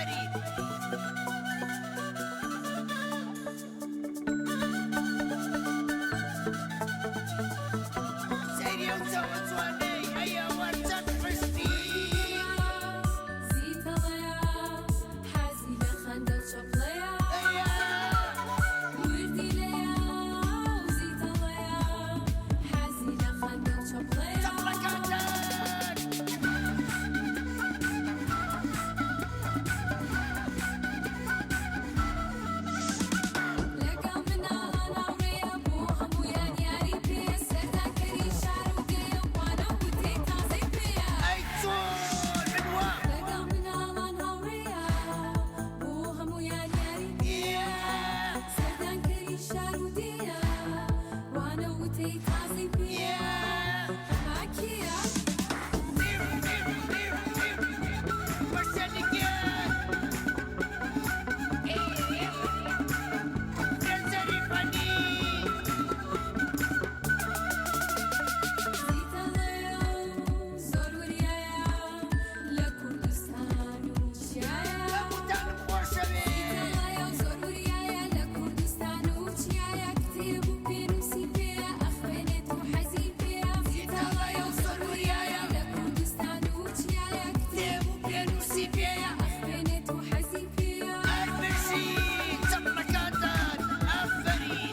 ئافەرین. سەیری ئەو چاوە جوانەی ئەی ئەوە چەند حوسنی. زیتەڵەیە حەزی لە خەندە و چەپڵەیە ئەیە. وردیلەیە و زیتەڵەیە حەزی لە خەندە و چەپڵەیە. چەپڵەکانتان. لەگەڵ مناڵان هاوڕێیە بۆ هەموویان یاری پێیە سەردانکەری شار و دێیە وانە و وتەی تازەی پێیە. ئەی چۆن من وام. لەگەڵ مناڵان هاوڕێیە بۆ هەموویان یاری پێیە سەردانکەری شار و دێیە وانە و وتەی تازەی پێیە ئەمە کێیە؟ زیتەڵەیە و زۆر وریایە لە کوردستان و چیایە. زیتەڵەیە و زۆر وریایە لە کوردستان و چیایە کتێب و پێنووسی پێیە ئەخوێنێت و حەزی پێیە. زیتەڵەیە و زۆر وریایە لە کوردستان و چیایە کتێب و پێنووسی پێیە ئەخوێنێت و حەزی پێیە. هەر بژی چەپڵەکانتان ئافەرین.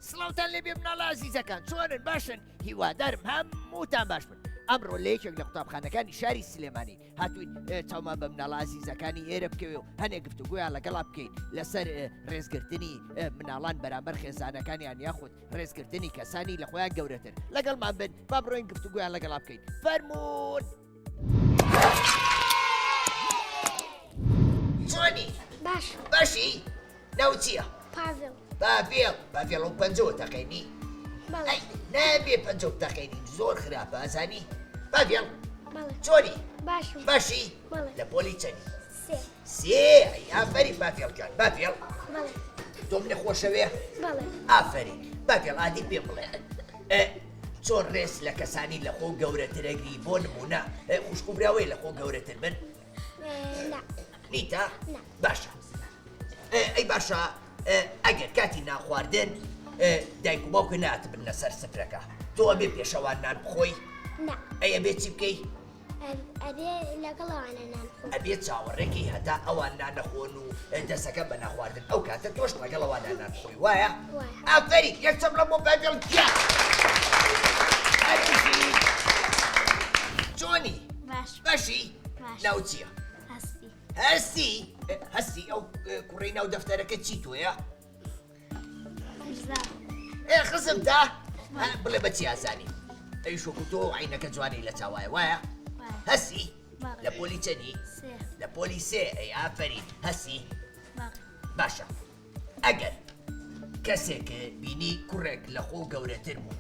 سڵاوتان لێبێ مناڵە ئازیزەکان چۆنن باشن هیوادارم هەمووتان باش بن ئەمڕۆ لە یەکێک لە قوتابخانەکانی شاری سلێمانی هاتوین چاومان بە مناڵە ئازیزەکانی ئێرە بکەوێ و هەنێک گفتوگۆیان لەگەڵا بکەین لەسەر ڕێزگرتنی مناڵان بەرامبەر خێزانەکانیان یاخود ڕێزگرتنی کەسانی لە خۆیان گەورەتر لەگەڵمان بن با بڕۆین گفتوگۆیان لەگەڵا بکەین فەرموون چۆنی باش باشی ناو چییە؟ پاڤێڵ. پاڤێڵ پاڤێڵ ئەو پەنجەوە تەقێنی؟ بەڵێ. ئەی نابێ پەنجە بتەقێنی زۆر خراپە ئەزانی؟ پاڤێڵ بەڵێ. چۆنی؟ باشم. باشی؟ بەڵێ. لە پۆلی چەنی؟ سێ. سێ ئەی ئافەرین پاڤێڵ گیان پاڤێڵ بەڵێ. تۆ منە خۆشەوێ؟ بەڵێ. ئافەرین پاڤێڵ ئادی پێم بڵێ ئە، چۆن ڕێز لە کەسانی لە خۆ گەورەترەگری بۆ نمونە ئە، خوشک و براوەی لە خۆ گەورەتر بن؟ نا. نیتە؟ نا. باشە ئەی باشە ئەگەر کاتی نانخواردن دایک و باوکە ناتبن لەسەر سفرەکە تۆ ئەبێ پێشەوان نان بخۆی؟ نا. ئەی ئەبێ چی بکەی؟ ئەبێ لەگەڵ ئەوانە نان بخۆم. ئەبێ چاوەڕێکی هەتا ئەوان نان نەخۆن و دەسەکە بە ناخواردن ئەو کاتە تۆش لەگەڵ ئەوانە نان بخۆی وایە؟ وایە. ئافەرین یەک چەپڵە بۆ پاڤێڵ گیان. هەربژی. چۆنی؟ باش. باشی؟ باش. ناو چییە؟ هەستی. هەستی؟ هەستی ئەو کوڕەی ناو دەفتەرەکە چی تۆیە؟ مرزا. ئێ خزم تا بڵێ بە چی ئازانی؟ ئەویش وەکو تۆ عینەکە جوانی لە چاوایە وایە؟ هەستی؟ لە پۆلی چەنی؟ لە پۆلی سێ ئەی ئافەرین هەستی؟ باشە ئەگەر کەسێک بینی کوڕێک لە خۆ گەورەتر بوو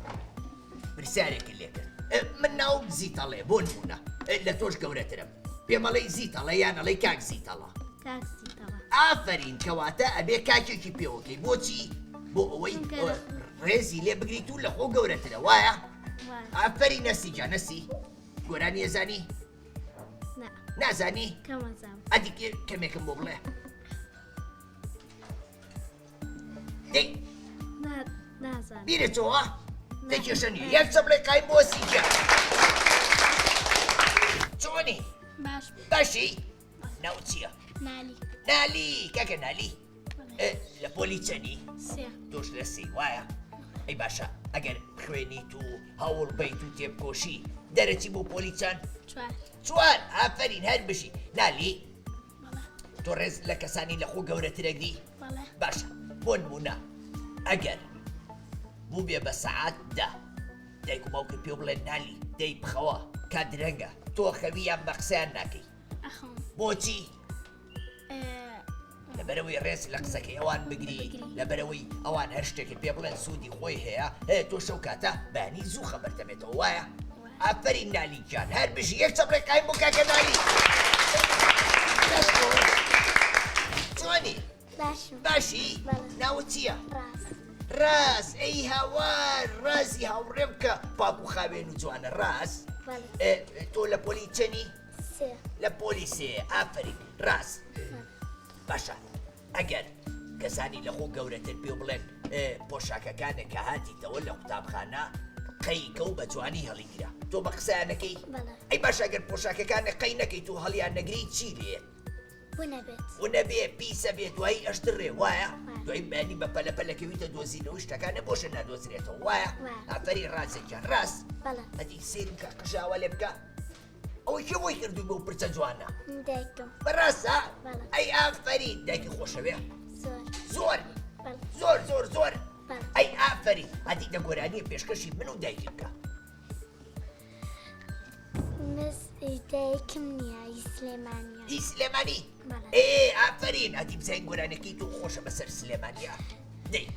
پرسیارێکی لێکرد من ناوم زیتەڵێ بۆ نمونە لە تۆش گەورەترم پێمەڵی زیتەڵە یان ئەڵێی کاک زیتەڵە؟ کاک زیتەڵە. ئافەرین کەواتە ئەبێ کاکێکی پێوەکەی بۆچی؟ بۆ ئەوەی ڕێزی لێ بگریت و لە خۆ گەورەترە وایە؟ ئافەرین نەسی گیان نەسی گۆرانی ئەزانی؟ نا. نازانی؟ کەم ئەزانم. ئەدی کەمێکم بۆ بڵێ. دەی نازانم. بیرتەوە؟ دەی کێشە نییە یەک چەپڵەی قایم بۆ سیگە. چۆنی؟ باش. باشی؟ ناو چییە؟ نالی. نالی کاکە نالی لە پۆلی چەنی؟ سێ. تۆش لە سێ وایە؟ ئەی باشە ئەگەر بخوێنیت و هەوڵ بیت و تێبکۆشی دەرەچی بۆ پۆلی چەند؟ چوار. چوار ئافەرین هەر بژی نالی تۆ ڕێز لە کەسانی لە خۆ گەورەترەگری؟ باشە بۆ نمونە ئەگەر بووبێ بە سەعات دە دایک و باوکت پێ بڵێن نالی دەی بخەوە کات درەنگە تۆ خەوی یان بە قسەیان ناکەی بۆچی؟ لەبەرەوەی ڕێز لە قسەکەی ئەوان بگری لەبەرەوەی ئەوان هەر شتێکت پێ بڵێن سوودی خۆی هەیە هەیە تۆ شەو کاتە بەیانی زوو خەبەر دەبێتەوە وایە؟ ئافەرین نالی گیان هەر بژی یەک چەپڵەی قایم بۆ کاکە نالی. دەست خۆش. چۆنی؟ باشم. باشی؟ بەڵێ. ناوت چییە؟ ڕاز. ڕاز، ئەی هاوار ڕازی هاوڕێم کە پاک و خاوێن و جوانە ڕاز. بەڵێ. تۆ لە پۆلی چەنی؟ سێ. لە پۆلی سێ، ئافەرین ڕاز. باشە ئەگەر کەسانی لە خۆ گەورەتر پێ بڵێن پۆشاکەکانە کە هاتیتەوە لە قوتابخانە قەیکە و بە جوانی هەڵیگرە تۆ بە قسەیانەکەی؟ ئەی باشە ئەگەر پۆشاکەکانە قەی نەکەیت و هەڵیان نەگری چی لێت؟ ونەبێت. ونەبێ پیسە بێ دوایی ئەشتڕێ وایە؟ دوایی بەیانی بە پەلە پەلە کەویتە دۆزینەوەی شتەکانە بۆشە نادۆزرێتەوە وایە؟ ئافەرین ڕازێکیان ڕاست ئەدی سەیرم کە قژاوە لێ بکە ئەوەی کێ بۆی کردووی بەو پرچە جوانە؟ دایکم. بەڕاستە؟ ئەی ئافەرین دایکی خۆشەوێ؟ زۆر. زۆر؟ زۆر زۆر زۆر؟ ئەی ئافەرین ئەدی دە گۆرانیە پێشکەشی من و دایکی بکە. مس دایکم نییە هی سلێمانیە. هی سلێمانی؟ ئێ ئافەرین ئەدی بزانین گۆرانیەکەی تۆ خۆشە بەسەر سلێمانیا دەی.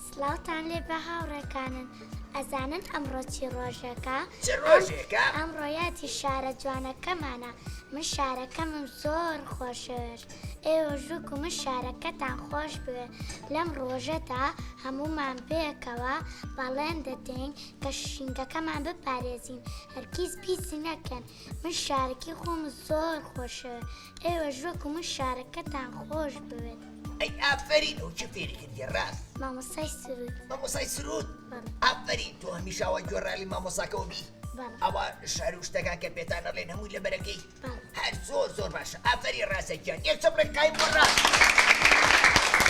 سڵاوتان لێ بە هاوڕێکانن ئەزانن ئەمڕۆ چی ڕۆژێکە؟ چ ڕۆژێکە؟ ئەمڕۆ یادی شارە جوانەکەمانە من شارەکەمم زۆر خۆشەوێست ئێوەش وەکو من شارەکەتان خۆش بوێ لەم ڕۆژەدا هەموومان پێکەوە بەڵێن دەدەین کە ژینگەکەمان بپارێزین هەرگیز پیسی نەکەن من شارەکەی خۆم زۆر خۆشەوێ ئێوەش وەکو من شارەکەتان خۆش بوێت. ئەی ئافەرین ئەو چ فێری کردی ڕاست؟ مامۆستای سرود. مامۆستای سرود؟ بەڵێ. ئافەرین تۆ هەمیشە ئەوە گوێڕایەڵی مامۆستاکەوە بی؟ بەڵێ. ئەوە شعر و شتەکان کە پێتان ئەڵێن هەمووی لەبەرەکەی؟ بەڵێ. هەر زۆر زۆر باشە ئافەرین ڕاستە گیان یەک چەپڵێک قایم بۆ ڕاست.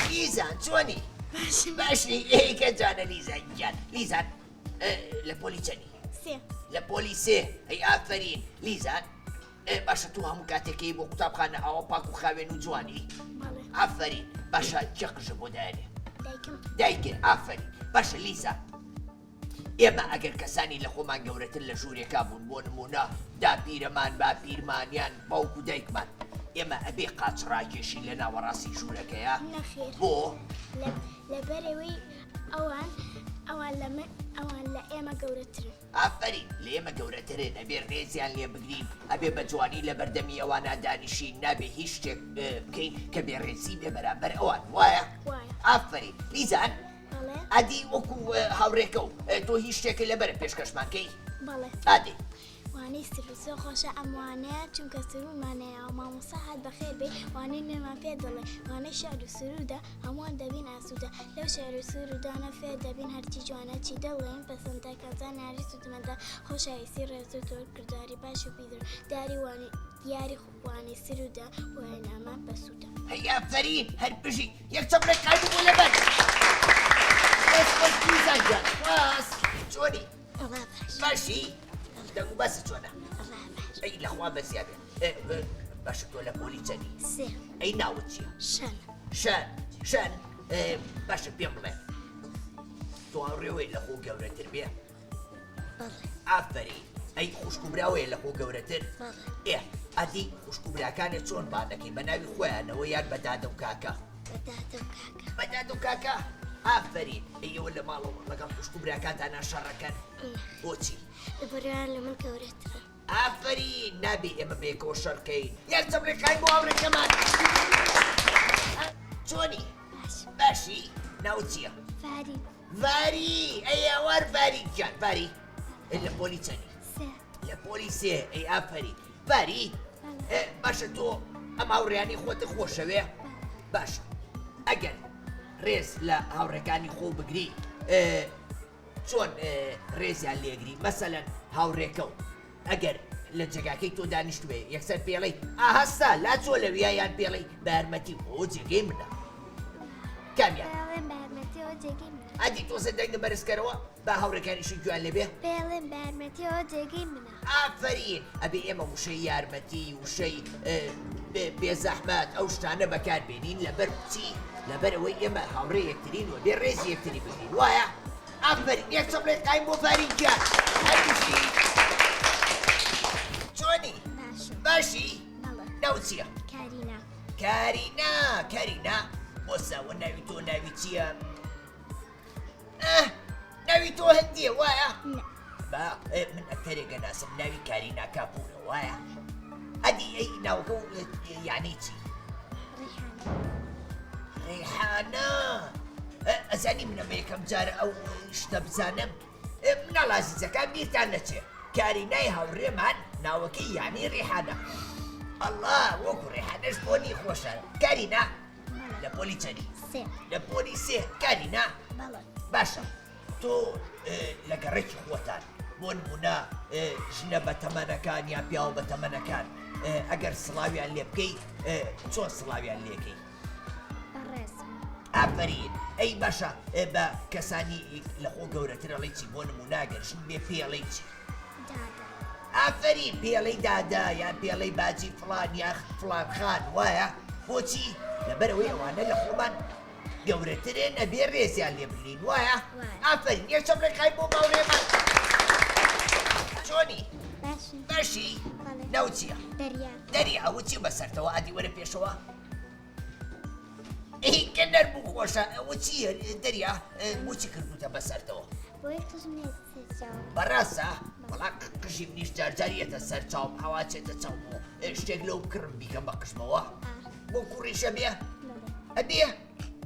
لیزان چۆنی؟ باشم. باشی ئەی کە جوانە لیزان گیان لیزان لە پۆلی چەنی؟ سێ. لە پۆلی سێ ئەی ئافەرین لیزان باشە تۆ هەموو کاتێکەی بۆ قوتابخانە ئاوا پاک و خاوێن و جوانی؟ بەڵێ. ئافەرین باشە کێ قژە بۆ دایەنێ؟ دایکم. دایکێ ئافەرین باشە لیزا ئێمە ئەگەر کەسانی لە خۆمان گەورەتر لە ژوورێکا بوون بۆ نموونە داپیرەمان باپیرمان یان باوک و دایکمان ئێمە ئەبێ قاچ ڕاکێشین لە ناوەڕاستی ژوورەکەیا؟ نەخێر. بۆ؟ لەبەرئەوەی ئەوان ئەوان لە من ئەوان لە ئێمە گەورەترن. ئافەرین لە ئێمە گەورەترن ئەبێ ڕێزیان لێ بگرین ئەبێ بە جوانی لە بەردەمی ئەوانا دانیشین نابێ هیچ شتێک بکەین کە بێڕێزی بێ بەرامبەر ئەوان وایە؟ وایە. ئافەرین لیزان بەڵێ. ئەدی وەکو هاوڕێکە و تۆ هیچ شتێکت لەبەرە پێشکەشمان کەی؟ بەڵێ. ئادەی. وانەی سروود زۆر خۆشە ئەم وانەیە چونکە سروودمان هەیە و مامۆستا هات بەخێر بێی وانەی نوێمان پێ دەڵێ وانەی شعر و سروودە هەمووان دەبین ئاسوودە لەو شعر و سروودانە فێر دەبین هەرچی جوانە چی دەڵێین پەسەندە کە زانیاری سوودمەندە خۆشەویستی ڕێز و تۆ کرداری باش و پیرۆ داری وانەی دیاری وانەی سروودە وێنامان بەسوودە. هەی ئافەرین هەر بژی یەک چەپڵێک قایمی بۆ لەبەر دەست خۆش لیزا گیان سوپاس چۆنی وەڵا باش باشی دەنگ و باست چۆنە وەڵا باش ئەی لەخوا بەزیا بێ باشە تۆ لە پۆلی چەنی سێ ئەی ناوت چییە شەن شەن شەن باشە پێم بڵێ تۆ هاوڕێوەی لە خۆ گەورەتر بێ بەڵێ. ئافەرین ئەی خوشک و براوەیە لە خۆ گەورەتر؟ بەڵێ. ئێ ئەدی خوشک و براکانت چۆن بان دەکەی بە ناوی خۆیانەوە یان بە دادە و کاکە؟ بە دادە و کاکە. بە دادە و کاکە؟ ئافەرین ئەی ئێوە لە ماڵەوە لەگەڵ خوشک و براکانتانا شەڕەکەن؟ نەخێر. بۆچی؟ لەبەرئەوەیان لە من گەورەترن. ئافەرین نابێ ئێمە بەیەکەوە شەڕ کەین. یەک چەپڵێک قایم بۆ هاوڕێکەمان. چۆنی؟ باشم. باشی؟ ناوت چییە؟ فارین. ڤاری ئەی هاوار ڤاری گیان ڤاری لە پۆلی چەنی؟ سێ. لە پۆلی سێ ئەی ئافەرین ڤاری باشە تۆ ئەم هاوڕێیانی خۆتە خۆشەوێ باشە ئەگەر ڕێز لە هاوڕێکانی خۆ بگری چۆن ڕێزیان لێگری مەسەلەن هاوڕێکە و ئەگەر لە جێگاکەی تۆ دانیشتبێ یەکسەر پێڵی ئاهستا لا چۆ لەویا یان پێڵی بارمەتی ئەوە جێگەی منە کامیان پێڵێن بارمەتی ئەوە جێگەی منە ئەدی تۆزە دەنگە بەرزکەرەوە با هاوڕێکانیشی گوێیان لێبێ پێڵێن بارمەتی ئەوە جێگەی منە ئافەرین ئەبێ ئێمە وشەی یارمەتی وشەی بێزەحمەت ئەو شتانە بەکار بێنین لەبەر چی لەبەر ئەوەی ئێمە هاوڕێ یەکترین و بێ ڕێزی یەکتری بگرین وایە ئافەرین یەک چەپڵێک قایم بۆ فارین گیان هەر بژی چۆنی باشم باشی بەڵێ ناوت چییە کارینا کارینا کارینا بۆساوە ناوی تۆ ناوی چییە ئاه ناوی تۆ هەندیە وایە نا با من ئەکتەرێکە ناسم ناوی کارینا کاپوورە وایە ئەدی ئەی ناوەکە و یعنی چی ڕیحانە. ڕێحانە ئەزانی من ئەمە یەکەم جارە ئەو شتە بزانم مناڵ ئازیزەکان بیرتان نەچێ کارینای هاوڕێمان ناوەکەی یانی ڕێحانە ئەڵا وەکو ڕێحانەش بۆنی خۆشە کارینا لە پۆلی چەنی لە پۆلی سێ کارینا باشە تۆ لە گەڕەکی خۆتان بۆ نمونە ژنە بە تەمەنەکان یا پیاوە بە تەمەنەکان ئەگەر سڵاویان لێ بکەی چۆن سڵاویان لێکەی؟ ئافەرین ئەی باشە بە کەسانی لە خۆ گەورەتر ئەڵێی چی بۆ نمونە گەر ژن بێ پێ ئەڵێی چی؟ ئافەرین پێڵی دادا یان پێڵی باجی فڵان یاخ فڵان خان وایە بۆچی لەبەرەوەی ئەوانە لە خۆمان گەورەترن ئەبێ ڕێزیان لێ بگرین وایە؟ ئافەرین یەک چەپڵێک بۆ باوڕێمان چۆنی؟ باشی ناو چییە؟ دەریا ئەوە چی بەسەرتەوە ئادی وەرە پێشەوە ئەی کە نەرم و خۆشە ئەوە چییە دەریا بۆچی کردوتە بەسەرتەوە؟ بەڕاستە وەڵا قژی منیش جارجار یەتە سەر چاوم ئاوا چێتە چاومەوە شتێک لەو بکڕم بیکەم بە قژمەوە بۆ کوڕیشە بێ ئەبێ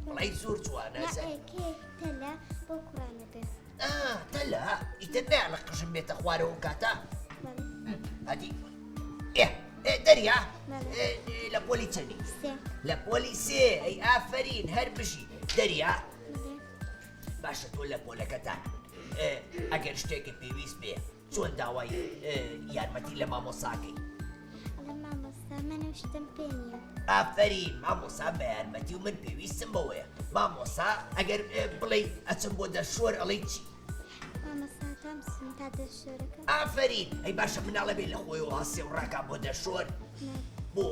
وەڵای زۆر جوانە بۆ کوڕانە بێ تەلە ئیتر نایەڵە قژم بێتە خوارەوە کاتە ئەدی ئێ دەریا لە پۆلی چەنی لە پۆلی سێ ئەی ئافەرین هەر بژی دەریا باشە تۆ لە پۆلەکەتان ئەگەر شتێکت پێویست بێ چۆن داوای یارمەتی لە مامۆساکەی؟ شتم پێ نییە. ئافەرین مامۆسا بە یارمەتی و من پێویستم بەوەیە مامۆسا ئەگەر بڵێی ئەچم بۆ دەشۆر ئەڵێی چی؟ ئافەرین ئەی باشە مناڵە بێ لە خۆیەوە هەستێ و ڕاکا بۆ دەشۆر بۆ؟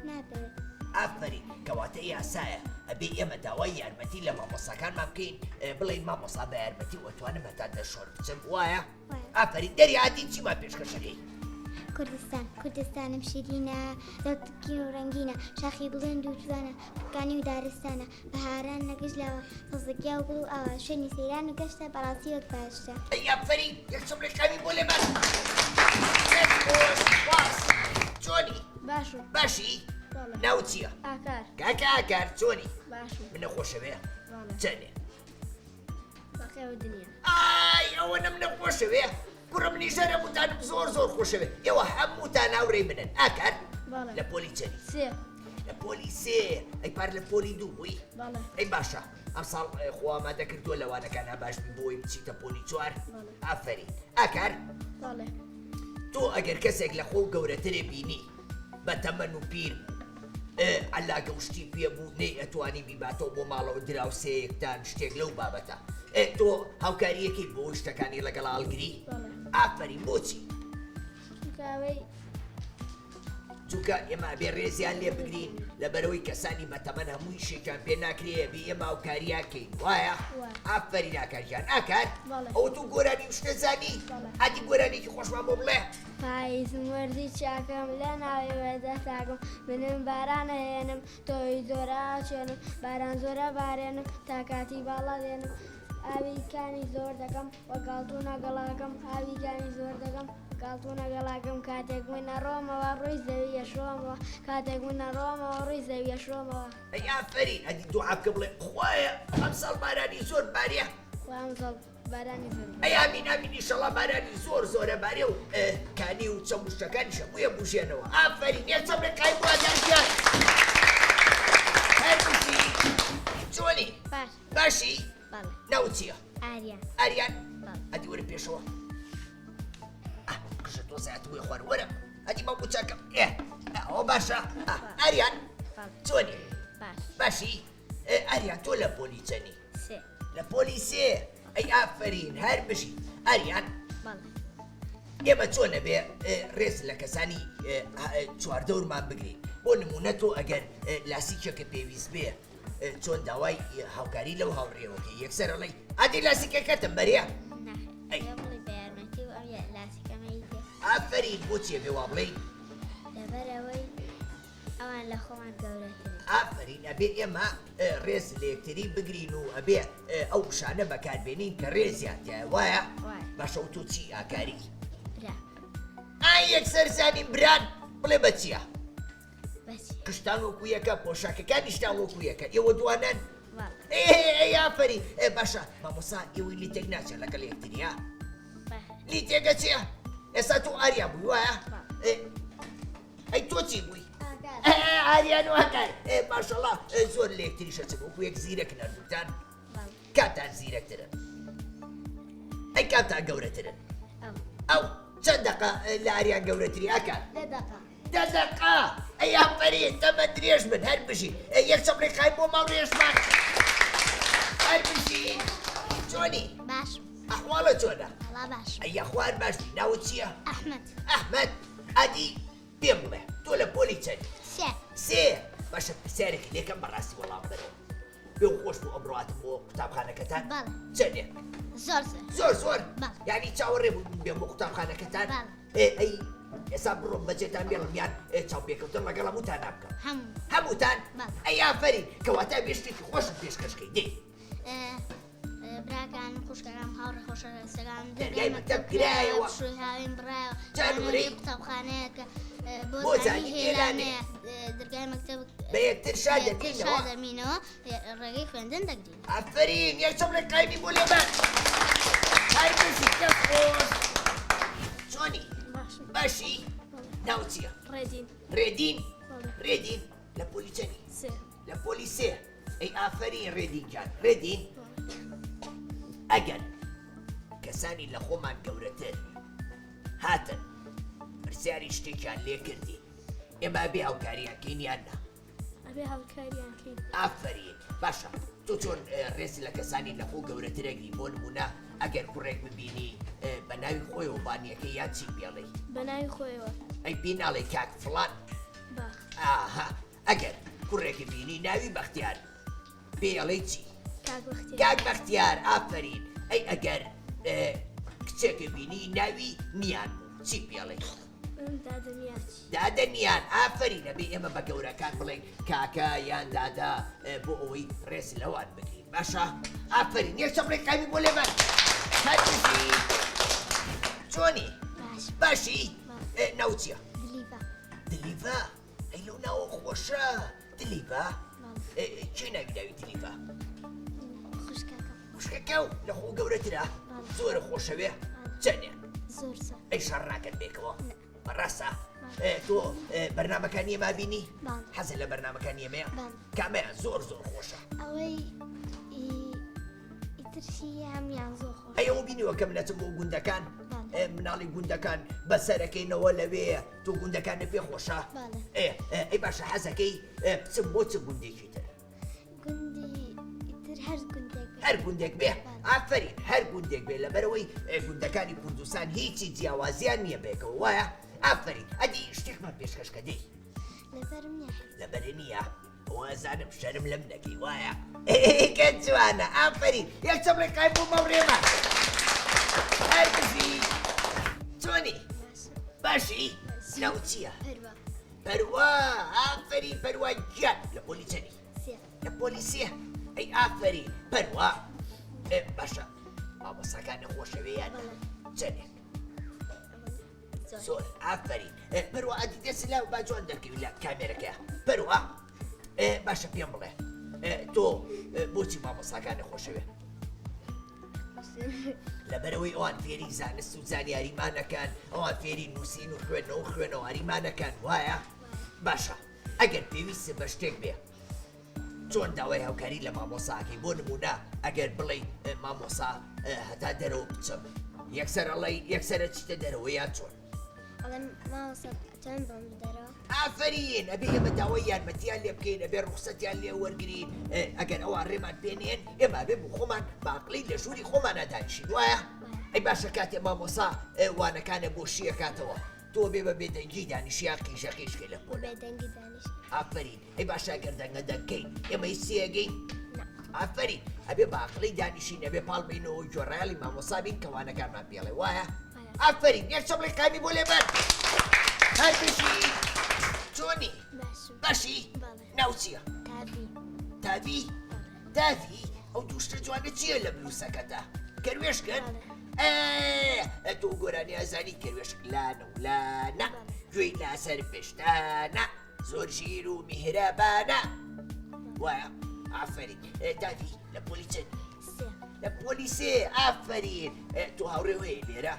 نابێت. ئافەرین کەواتە یاسایە ئەبێ ئێمە داوای یارمەتی لە مامۆساکانمان بکەین بڵێین مامۆسا بە یارمەتی ئەتوانم هەتا دەشۆر بچم وایە ئافەرین دەریادی چیمان پێشکەشەکەی کوردستان کوردستانم شیرینە دەوتکین و ڕەنگینە شاخی بڵند و جوانە پکانی و دارستانە بەهاران لە گژ لاوە سەوزەگیا و گوڵ و ئاوە شوێنی سەیران و گەشتە بەڕاستی وەک بەهەشتە. ئەی ئافەرین یەک چەپڵی قاوی بۆ لێمان دەست خۆش سوپاس چۆنی؟ باشم. باشی؟ بەڵێ. ناوت چییە؟ ئاکار. کاکە ئاکار چۆنی؟ باشم. منە خۆشەوێ؟ بەڵێ. چەنێ؟ بەخێوە دنیا. ئای ئەوەنە منە خۆشەوێ کوڕە منیش هەر هەمووتانم زۆر زۆر خۆشەوێ ئێوە هەمووتان هاوڕێی منن ئاکار بەڵێ. لە پۆلی چەنی؟ سێ. لە پۆلی سێ ئەی پار لە پۆلی دوو بووی؟ بەڵێ. ئەی باشە ئەمساڵ خۆ ئامادە کردووە لە وانەکانا باش بی بۆی بچیتە پۆلی چوار؟ بەڵێ. ئافەرین ئاکار بەڵێ. تۆ ئەگەر کەسێک لە خۆو گەورەترێ بینی بە تەمەن و پیر بوو ئێ عەلاگە و شتی پێ بوو نەی ئەتوانی بیباتەوە بۆ ماڵەوە دراوسێیەکتان شتێک لەو بابەتە ئێ تۆ هاوکاریەکەی بۆ شتەکانی لەگەڵا هەڵگری؟ بەڵێ. ئافەرین بۆچی؟ چونکە ئەوەی چونکە ئێمە ئەبێ ڕێزیان لێ بگرین لەبەرەوەی کەسانی بەتەمەن هەموو ئیشێکیان پێ ناکرێ ئەبێ ئێمە هاوکاریان کەین وایە؟ وایە. ئافەرین ئاکار گیان ئاکار بەڵێ. ئەوە تۆ گۆرانی و شتە زانی؟ بەڵێ. ئادی گۆرانیەکی خۆشمان بۆ بڵێ. پاییزم وەرزی چاکم لە ناوی وەرزە تاکم منم باران ئەهێنم تۆی زۆر ئەچێنم باران زۆر ئەبارێنم تا کاتی باڵا دێنم ئاوی کانی زۆر دەکەم وە گاڵتوونە گەڵاکەم ئاوی کانی زۆر دەکەم گاڵتوونە گەڵاکەم کاتێک من ئەڕۆمەوە ڕووی زەوی ئەشۆمەوە کاتێک من ئەڕۆمەوە ڕووی زەوی ئەشۆمەوە. ئەی ئافەرین ئەدی دوعا بکە بڵێ خوایە ئەمساڵ بارانی زۆر بارێ. خوا ئەمساڵ بارانی زۆر بارێ. ئەی ئامین ئامین ئیشەڵا بارانی زۆر زۆرە بارێ و کانی و چەم و شتەکانیش هەموویە بوژێنەوە ئافەرین یەک چەپڵێ قایم بۆ ئازار گیان هەر بژی چۆنی باش. باشی بەڵێ. ناوت چییە؟ ئاریان. ئاریان؟ بەڵێ. ئەدی وەرە پێشەوە. ئاه، قژە تۆزێ هاتبوویە خوار وەرە ئەدی باوکو چاکەم ئێ ئەوە باشە ئاه، ئاریان بەڵێ. چۆنی؟ باش. باشی؟ ئێ، ئاریان تۆ لە پۆلی چەنی؟ سێ. لە پۆلی سێ ئەی ئافەرین هەر بژی ئاریان بەڵێ. ئێمە چۆن ئەبێ ڕێز لە کەسانی چواردەورمان بگرین بۆ نمونە تۆ ئەگەر لاسیکێکە پێویست بێ چۆن داوای هاوکاری لەو هاوڕێوەکەی یەکسەر ئەڵێی ئادی لاسیکەکەتم بەرێ؟ نەخێر بڵێ بە یارمەتی و ئەم لاسیکەمەی تێ. ئافەرین بۆچی ئەبێ وا بڵێی؟ لەبەرئەوەی ئەوان لە خۆمان گەورەترن. ئافەرین ئەبێ ئێمە ڕێز لە یەکتری بگرین و ئەبێ ئەو وشانە بەکاربێنین کە ڕێزیان تیایە وایە؟ وایە. باشە و تۆ چی ئاکاری؟ برا. ئای یەکسەر زانیم بران بڵێ بە چییە؟ بە چییە؟ قژتان وەکو یەکە پۆشاکەکانیشتان وەکو یەکە ئێوە دوانەن ئەی ئافەرین ئێ باشە مامۆسا ئێوەی لی تێک ناچێت لەگەڵ یەکتریا لی تێگە چیە ئێستا تۆ ئاریا بووی وایە ئەی تۆ چی بووی ئاریان و ئاکار ئێ ماشەڵا زۆر لە یەکتریشە چن وەکو یەک زیرەکن هەردووکتان کامتان زیرەکترن ئەی کامتان گەورەترن ئەو چەند دەقە لە ئاریان گەورەتری ئاکار دە دەقە ئەی ئافەرین تەمەن درێژ بن هەر بژی یەک چەپڵی قایم بۆ ماڵ ڕێژمان هەر بژی چۆنی باش ئەحواڵە چۆنە وەڵا باش ئەی یاخوار باش بی ناوت چییە ئەحمەد ئەحمەد ئەدی پێم بڵێ تۆ لە پۆلی چەندی سێ سێ باشە پرسیارێکی لێکەم بەڕاستی وەڵام بەرەوە پێم خۆش بوو ئەمڕۆ هاتم بۆ قوتابخانەکەتان بەڵێ. چەندێک زۆر زۆر زۆر زۆر بەڵێ. یعنی چاوەڕێ بوو بێم بۆ قوتابخانەکەتان بەڵێ. ئێ ئەی ئێستا بڕۆم بەجێتان بێڵم یان ئێ چاوپێکەوتن لەگەڵ هەمووتان نابکەم هەموو هەمووتان بەڵێ. ئەی ئافەرین کەواتە بێ شتێکی خۆشم پێشکەشکەی دەی ئێ، ئێ، براکانم خوشکەکانم هاوڕێ خۆشەویستەکانم دەرگای مەکتەب کرایەوە. پشووی هاوین بڕایەوە جا نورەی. قوتابخانەیەکە ئێ، بۆ بۆ زانی زانی هێلانەیە. هێلانەیە ئێ، دەرگای مەکتەب بە یەکتر شاد بە یەکتر دەبینەوە. شاد دەبینەوە ڕێگەی خوێندن دەگرین. ئافەرین یەک چەپڵێک قایمی بۆ لێبان هەر بژی دەست خۆش چۆنی باشم باشی ناو چییە ڕێدین ڕێدین بەڵێ. ڕێدین لە پۆلی چەنی سێ لە پۆلی سێ ئەی ئافەرین ڕێدین گیان ڕێدین ئەگەر کەسانی لە خۆمان گەورەتر هاتن پرسیاری شتێکیان لێ کردین ئێمە ئەبێ هاوکاریان کەین یان نا ئەبێ هاوکاریان کەین. ئافەرین باشە تۆ چۆن ڕێز لە کەسانی لە خۆ گەورەترەگری بۆ نمونە ئەگەر کوڕێک ببینی بە ناوی خۆیەوە بانیەکەی یان چی پێڵێی؟ بە ناوی خۆیەوە. ئەی پێی ناڵێی کاک فڵان؟ با. ئاها ئەگەر کوڕێکی بینی ناوی بەختیار پێی ئەڵێی چی؟ کاک بەختیار. کاک بەختیار ئافەرین ئەی ئەگەر کچێکی بینی ناوی نیان بوو چی پێڵێی؟ دادە نیان. دادە نیان ئافەرین ئەبێ ئێمە بە گەورەکان بڵێین کاکە یان دادە بۆ ئەوەی ڕێز لەوان بگرین باشە ئافەرین یەک چەپڵێک قایمی بۆ لێبان هەر بژی چۆنی باش. باشی ناو چییە؟ دلیڤا. دلیڤا ئەی لەو ناوە خۆشە دلیڤا کێ ناوی ناوی دلیڤا؟ خوشکەکەم. خوشکەکە و لە خۆ گەورەترە زۆرە خۆشەوێ چەندێ؟ زۆر زۆر. ئەی شەڕ ناکەن بێکەوە؟ ڕاستە تۆ بەرنمەکانی ئێمە بینی حەزە لە بەرنمەکانی ئێمەیە کامەیان زۆر زۆر خۆشە ئەوەی ئیترشی هەمیان زۆر خۆش ئەی ئەوە بینیوە کە منەچم بۆ گوندەکان مناڵی گوندەکان بەسەرەکەینەوە لەوێ تۆ گوندەکانە پێ خۆشە ئەی باشە حەزەکەی بچم بۆ چ گوندێکی تر گوندی ئیتر هەر گوندێک بێ. هەر گوندێک بێ ئافەرین هەر گوندێک بێ لەبەرەوەی گوندەکانی کوردستان هیچی جیاوازیان نییە بێکەوە وایە ئافەرین ئەدی شتێکمان پێشکەش کە دەی لەبەرم نییە لەبەر نییە وازانم شەرم لەم نەکەی وایە کە جوانە ئافەرین یەک چەپڵێک قایم بۆ مەڕێمە هەر بژی چۆنی باشی ناو چییە پەروا پەروا ئافەرین پەروا گیان لە پۆلی چەنی لە پۆلی سێ ئەی ئافەرین پەروا باشە مامۆستاکانی خۆشەوێ یان چەندێک زۆر ئافەرین پەروا ئەدی دەست لا با جوان دەرکەوی لە کامێرەکە پەروا باشە پێم بڵێ تۆ بۆچی مامۆستاکانی خۆشەوێ لەبەرەوەی ئەوان فێری زانست و زانیاریمانەکان ئەوان فێری نووسین و خوێندنەوە و خوێنەواریمانەکان وایە باشە ئەگەر پێویستت بە شتێک بێ چۆن داوای هاوکاری لە مامۆساکەی بۆ نمونە ئەگەر بڵێ مامۆسا هەتا دەرەوە بچم یەکسەر ئەڵێ یەکسەرە چیتە دەرەوە یان چۆن ئافرین ئەبێ ئێمە داوای یارمەتیان لێ بکەین ئەبێ ڕوخسەتیان لێ وەرگین ئەگەر ئەوان ڕێمان پێنێن ئێمە بێ بۆ خۆمان باقلی لە ژووری خۆمانە دانیشین وایە ئەی باشە کاتێ مامۆسا وانەکانە بۆ شیەکاتەوە تۆ بێ بە بێدەنگی دانیشی یان قیژە قیژکەی لە پۆلە؟ بێدەنگی دانیش. ئافەرین ئەی باشە گەر دەنگە دەنگکەین ئێمە هیچ تێگەین؟ نا. ئافەرین ئەبێ بە عەقڵی دانیشین ئەبێ پاڵ بینەوە و گوێڕایەڵی مامۆستا بین کە وانەکانمان پێڵێ وایە؟ وایە. ئافەرین یەک چەپڵی قامی بۆ لێبەن هەر بژی چۆنی؟ باشم. باشی؟ بەڵێ. ناو چییە؟ تاڤی. تاڤی؟ تاڤی ئەو دوو شتە جوانە چییە لە بلوسەکەتا؟ کەروێشکن؟ ئێ تۆ گۆرانی ئەزانی کەروێشک لانە و لانە گوێی لاسەر پشتانە. زۆر ژیر و میهرەبانە وایە ئافەرین دادی لە پۆلی چەند لە پۆلی سێ ئافەرین تۆ هاوڕێ هەیە لێرە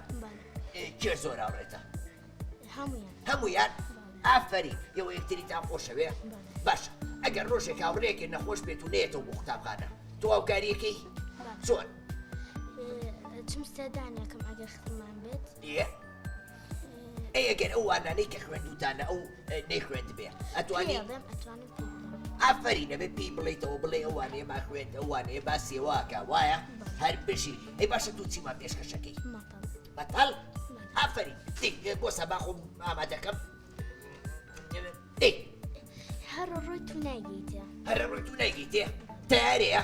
کێ زۆر هاوڕێتە هەمویان ئافەرین ئێوە یەکتریتان خۆشەوێ باشە ئەگەر ڕۆژێک هاوڕێکێ نەخۆش بێت و نێتەوە بۆ قوتابخانە تۆ هاوکاریەکەی چۆن چم سەردانەکەم ئەگەر خزمان بێت ئەی ئەگەر ئەو وانانەی کە خوێندوتانە ئەو نەیخوێندبێ ئەتوانی ئافەرین ئەبێ پێی بڵێیتەوە بڵێ ئەو وانەیە ما خوێند ئەو وانەیە باسی واکە وایە هەر بژی ئەی باشە تۆ چیمان پێشکەشەکەی مەتەڵ ئافەرین بۆ سەبا خۆم ئامادەکەم دەی هەر ڕۆی تو ناگەیتێ هەر ڕۆی تو ناگەیتێ تارەیە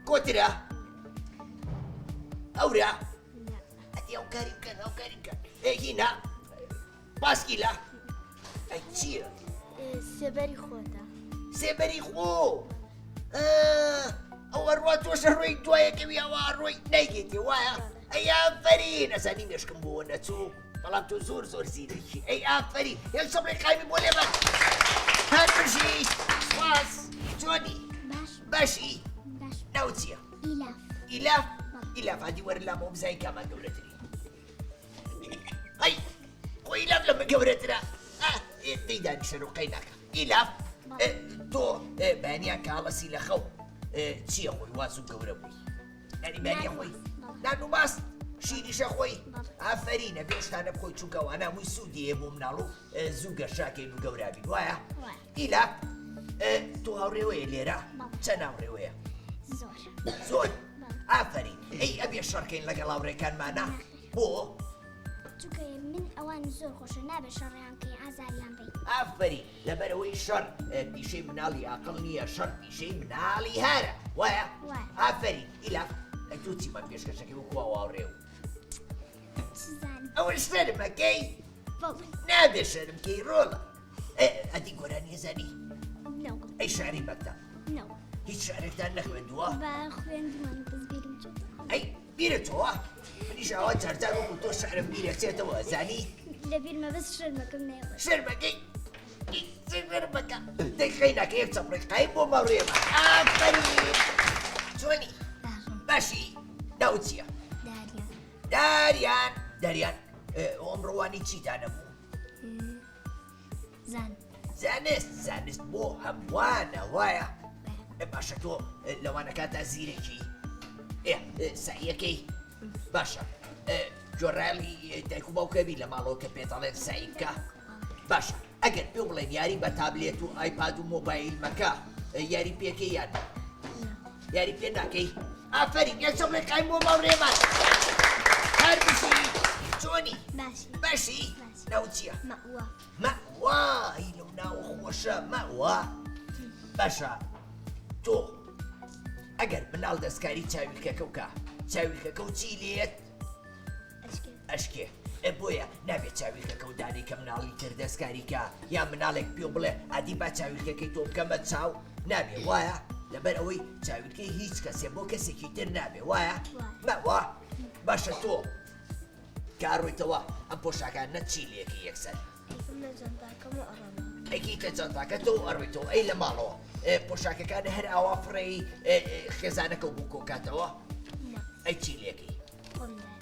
کۆترە ئەورە ئەدی هاوکاری بکەن هاوکاری بکەن ئێ هینا باسکیلە ئەی چییە؟ سێبەری خۆتە سێبەری خۆ ئەوە ڕوا تۆشە ڕۆی دوایەکەوی ئەوە ڕۆی نایگەیتێ وایە ئەی ئافەرین ئەزانی مێشکم بۆ نەچوو بەڵام تۆ زۆر زۆر زیرەکی ئەی ئافەرین یەک سەبڕی قایمی بۆ لێبە هەر بژی سپاس چۆنی باشی ناو چییە؟ ئیلاف ئیلاف ئیلاف ئادی وەرە لامەوە بزانین کامان گەورەتری ئەی خۆ ئیلاف لە من گەورەترە دەی دانیشەر و قەی ناکە ئیلاف تۆ بەیانیان کاڵەسی لە خەو چییە خۆی واز و گەورە بووی یعنی بەیانە خۆی نان و ماست شیریشە خۆی ئافەرینە بێ شتانە بخۆی چونکە وانە هەمووی سوودی هەیە بۆ مناڵ و زوو گەشاکەین و گەورابین وایە ئیلا تۆ هاوڕێوەیە لێرە چەند هاوڕێوەیە زۆر زۆر ئافەرین ئەی ئەبێ شەڕکەین لەگەڵ هاوڕێکانمانە بۆ چونکە من ئەوان زۆر خۆشە نابێ شەڕیان کەی ئازاریان بی ئافەرین لەبەرەوەی شەڕ پیشەی مناڵی ئاقڵ نییە شەڕ پیشەی مناڵی هارە وایە ئافەرین ئیلا ئەی تۆ چیمان پێشکەشەکەی وەکو هاوڕێ و ئەوە شەرمەکەی نابێ شەرم کەی ڕۆڵە ئەدی گۆرانی ئەزانی؟ ئەی شعری مەکتەب؟ هیچ شعرێکتان نەخوێندووە؟ ئەی بیرت چۆوە؟ منیش ئاوا جارجار وەکو تۆ شعرم بیرەچێتەوە زانی؟ لە بیرمە بەس شەرمەکەم نایڵێ شەرمەکەی شەرمەکە دەی خەیناکە یەک چەپڵی قایم بۆ ماوڕێمە ئافەرین چۆنی باشی ناوت چییە؟ داریان داریان ئەمڕۆ وانەی چیتان نەبوو؟ زانست زانست بۆ هەمووانە وایە باشە تۆ لەوانەکانتا زیرەکی سەعیەکەی باشە جۆڕالی دایک و باوکەبی لە ماڵەوە کە پێت ئەڵێن سەعی بکە باشە ئەگەر پێ بڵێن یاری بە تابلێت و ئایپاد و مۆبایل مەکە یاری پێکەی یان یاری پێ ناکەی ئافەرین یەک چەپڵێ قایم بۆ ماوڕێمان هەر بژی چۆنی باشی ناو چییە؟ مەئوا. مەئوا ئەی لەو ناوە خۆشە مەئوا باشە تۆ ئەگەر مناڵ دەستکاری چاویلکەکە بکە چاویلکەکە و چی لێت ئەشکێ ئێ بۆیە نابێت چاویلکەکە و دانەی کە مناڵی تر دەستکاری کە یا مناڵێک پێ بڵێ ئادی با چاویلکەکەی تۆ بکەمە چاو نابێ وایە لەبەر ئەوەی چاویلکەی هیچ کەسێ بۆ کەسێکی تر نابێ وایە مەوا باشە تۆ کە ئەڕۆیتەوە ئەم پۆشاکانە چی لێکەی یەکسەر؟ ئەیکەم لە جانتاکەم و ئەڕۆمەوە. ئەیکەیتە جانتاکەتەوە و ئەڕۆیتەوە ئەی لە ماڵەوە پۆشاکەکان هەر ئاوا فڕێی خێزانەکە و بۆ کۆکاتەوە؟ نا. ئەی چی لێکەی؟ خۆم دایە.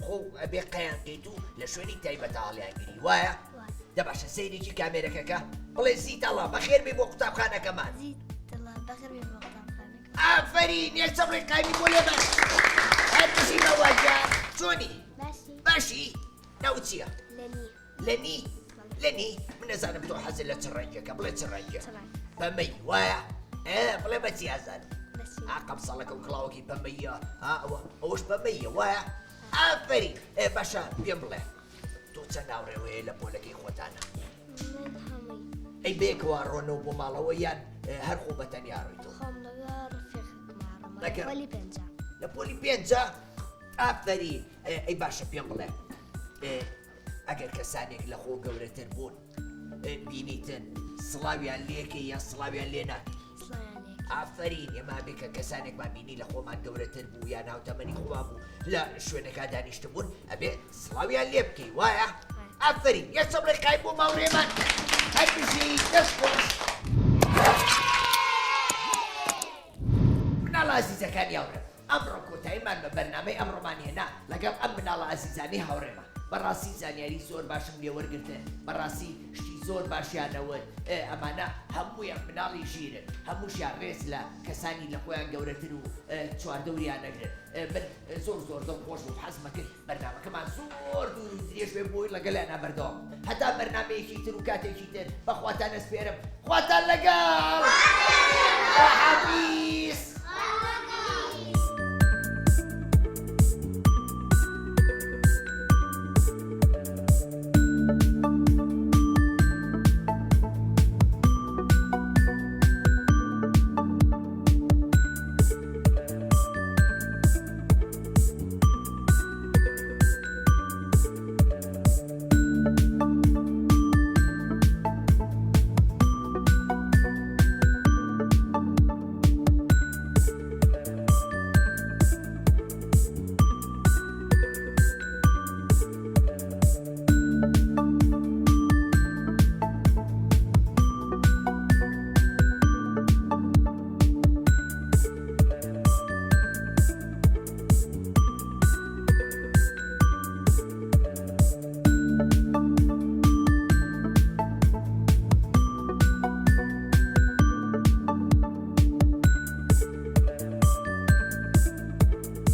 خۆ ئەبێ قەیان کەیت و لە شوێنی تایبەتە هەڵیان گری وایە؟ وایە. دە باشە سەیرێکی کامێرەکەکە بڵێ زیتەڵە بەخێر بێی بۆ قوتابخانەکەمان. زیتەڵە بەخێر بێی بۆ قوتابخانەکەمان. ئافەرین یەک چەپڵی قایمی بۆ لێبە هەر بژی مەوا گیان چۆنی باشی باشی ناوت چییە لەنی لەنی لەنی من نەزانم تۆ حەزت لە چ ڕەنگێکە بڵێ چ ڕەنگێ چ ڕەنگ؟ پەمەی وایە ئێ بڵێ بە چی ئازانم بە چی؟ ئا قەمسەڵەکە و کڵاوەکەی پەمەیە ها ئەوە ئەوەش پەمەیە وایە ئافەرین ئێ باشە پێم بڵێ تۆ چەند هاوڕێوەیە لە پۆلەکەی خۆتانە؟ من هەمووی. ئەی بەیەکەوە ڕۆنەوە بۆ ماڵەوە یان هەر خۆ بە تەنیا ڕۆیتەوە؟ خۆم لەگەڵ ڕفیقەکەم ئەڕۆم لە لەگەڵ؟ پۆلی پێنجە. لە پۆلی پێنجە؟ ئافەرین. ئەی باشە پێم بڵێ ئەگەر کەسانێک لە خۆ گەورەتر بوون بینیتن سڵاویان لێکەی یان سڵاویان لێ ناکەی؟ سڵاویان لێکەی. ئافەرین ئێمە ئەبێ کە کەسانێکمان بینی لە خۆمان گەورەتر بوو یان هاوتەمەنی خۆمان بوو لە شوێنەکە دانیشتبوون ئەبێ سڵاویان لێ بکەی وایە؟ ئافەرین یەک چەپڵەی قایم بۆ ماوڕێمان. هەر بژی دەست خۆش. مناڵە ئازیزەکانی هاوڕێم ئەمڕۆ کۆتاییمان بە بەرنامەی ئەمڕۆمان هێنا لەگەڵ ئەم مناڵە ئازیزانەی هاوڕێمان بەڕاستی زانیاری زۆر باشم لێ وەرگرتن بەڕاستی شتی زۆر باشیان ئەوت ئەمانە هەموویان مناڵی ژیرن هەمووشیان ڕێز لە کەسانی لە خۆیان گەورەتر و چواردەوریان ئەگرن من زۆر زۆر دڵ خۆش بووم حەزمە کرد بەرنامەکەمان زۆر دوور و درێژ بێ بۆی لەگەڵیانا بەردەوام هەتا بەرنامەیەکی تر و کاتێکی تر بە خواتان ئەسپێرم خواتان لەگەڵ خواحافیز.